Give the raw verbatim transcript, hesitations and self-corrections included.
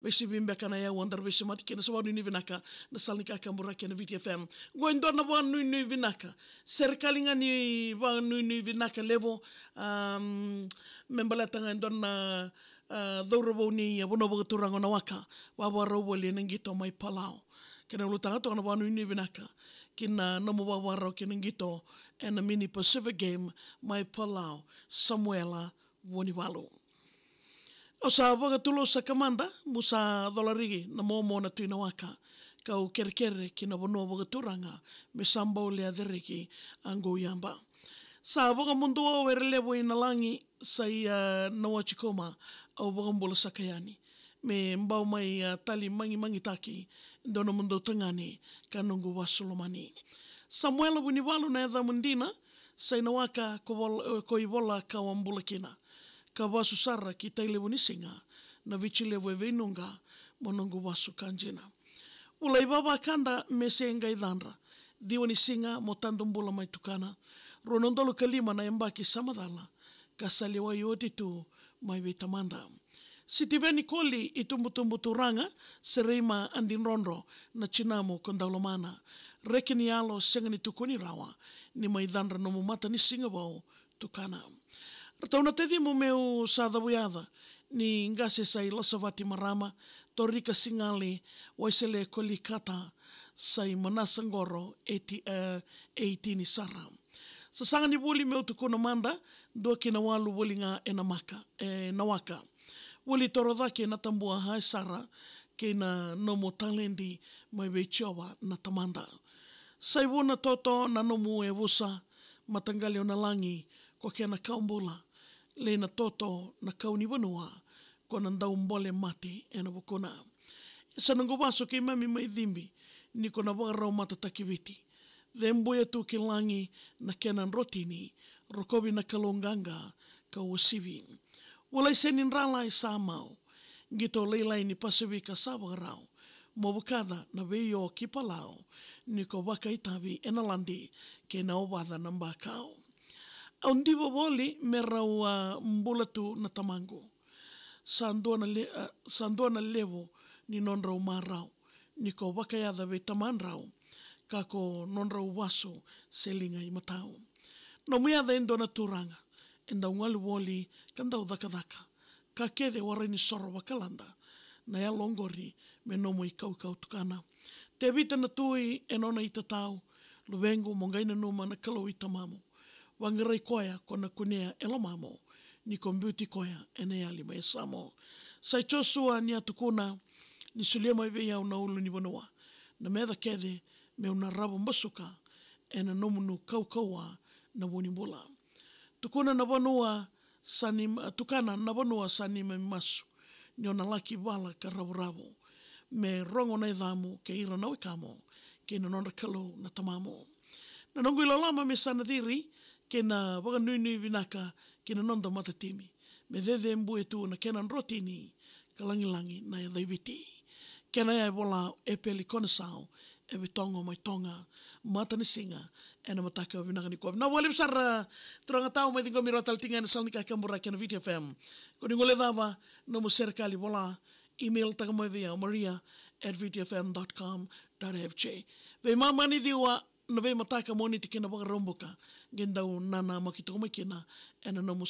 Veisivi beka na yau a daru veisemati kina, sa vakanuinui vinaka na sala ni kakaburaki ena Viti F M. Qo e dua na vakanuinui vinaka. Serekali ga ni vakanuinui vinaka levu, am, me baleta ga e dua na, a, cauravou ni, a, vanua vakaturaga o Nawaka, vakavakarau voli ena qito mai Palau. Kena ulutaga toka na vakanuinui vinaka ki na nomu vakavakarau kina qito ena mini Pacific Game mai Palau, Samuela Vunivalu. Au sa vakatulou saka mada, mu sa cola riki na momo na Tui Nawaka, kau kerekere ki na vanua vakaturaga me sa bau lea cereki a qo i yaba. Sa vakamuduo were levu i na lagi, sa i, a, na wati koma, au vakabula saka yani. Me bau mai, a, tali magimagitaki e dua nomudou tagane ka noqu vasu lomani. Samuela Vunivalu na yacamu dina, sa i Nawaka ko vol-, ko i vola kau a bula kina. Ka vasu sara ki Tailevu ni siga, na Viti Levu e veinuqa, mo noqu vasu ka dina. Vula i vavakada me se qai cadra, ciwa ni siga mo tadu bula mai tukana. Rua na udolu ka lima na yabaki sa macala, ka sa lewai oti tu mai vei tamada. Sitiveni Koli, i tubutubu turaga, Sereima Adidrodro na tinamu ko Daulomana. Reki ni yalo sega ni tukuni rawa, ni mai cadra nomu matanisiga vou tukana. Ratou na tacimu meu sa cavuyaca, ni qase sa i Lasavati marama, Torika Sigali, Waisele Kolikata, sa i Manasa Qoro, eighty, e, eighteen sara. Sasaga ni vuli meu tukuna mada, dua ki na walu voli ga e Namaka, e Nawaka. Vuli toro cake na tabua hai sara, kei na nomu taledi mai vei Jiova na tamada. Sa i vuna toto na nomu yavusa, mataqali o na lagi, ko kena kau bula, lei na toto na kau ni vanua, ko na dau bole mate ena vukuna. Sa noqu vasu keimami mai Cibi, ni ko na vakarau matataki Viti. Cebuya tu ki lagi na kena drotini, rokovi na Kalou qaqa, ka uasivi. Vula i Senidrala e sa mau, qito lailai ni Pasifika sa vakarau, mo vukaca na veio ki Palau, ni ko vakaitavi ena ladi, kei na ovaca na bakau. Au diva voli me rau a bula tu na tamaqu. Sa dua na le-, a, sa dua na levu ni nodrau marau, ni ko vakayaca vei tamadrau, ka ko nodrau vasu se liga i matau. Nomu yaca e dua na turaga, e dau galu voli ka dau cakacaka. Ka kece warai ni soro vakalada na yalo oqori me nomu i kaukau tukana. Tevita na tui e nona i tatau, luvequ mo qai nanuma na Kalou i tamamu. Vaqarai koya ko na kunea e lomamu, ni ko biuti koya ena yali mai yasamu. Sa i Josua ni a tukuna, ni solia mai vei au na ulu ni vanua, na meca kece meu na ravu basuka, ena nomunu kaukauwa na vu ni bula. Tukuna na vanua sa ni, tukana na vanua sa ni mai masu, ni o na laki vala ka ravuravu, me rogo na yacamu kei ira na wekamu, kei na nodra Kalou na tamamu. Na noqu iloloma me sa na ciri, kei na vakanuinui vinaka ki na noda matatimi, me cecebuya tu na kena drotini, ka lagilagi na yaca i Viti. Kena ya e vola o Epeli Konesau, e Vitogo mai Toga, matanisiga ena mataka vinaka nikua. Vinaka vakalevu sara, turaga tau, mai ciqomi rawa tale tiko ga ena sala ni kakaburaki ena Viti F M. Ko ni guilecava nomu serekali, vola, email taka mai vei au, maria at viti f m dot com dot f j. Veimama ni ciwa na veimataka Moniti kei na Vakaraubuka, qai dau nanamaki toka mai kina ena nomu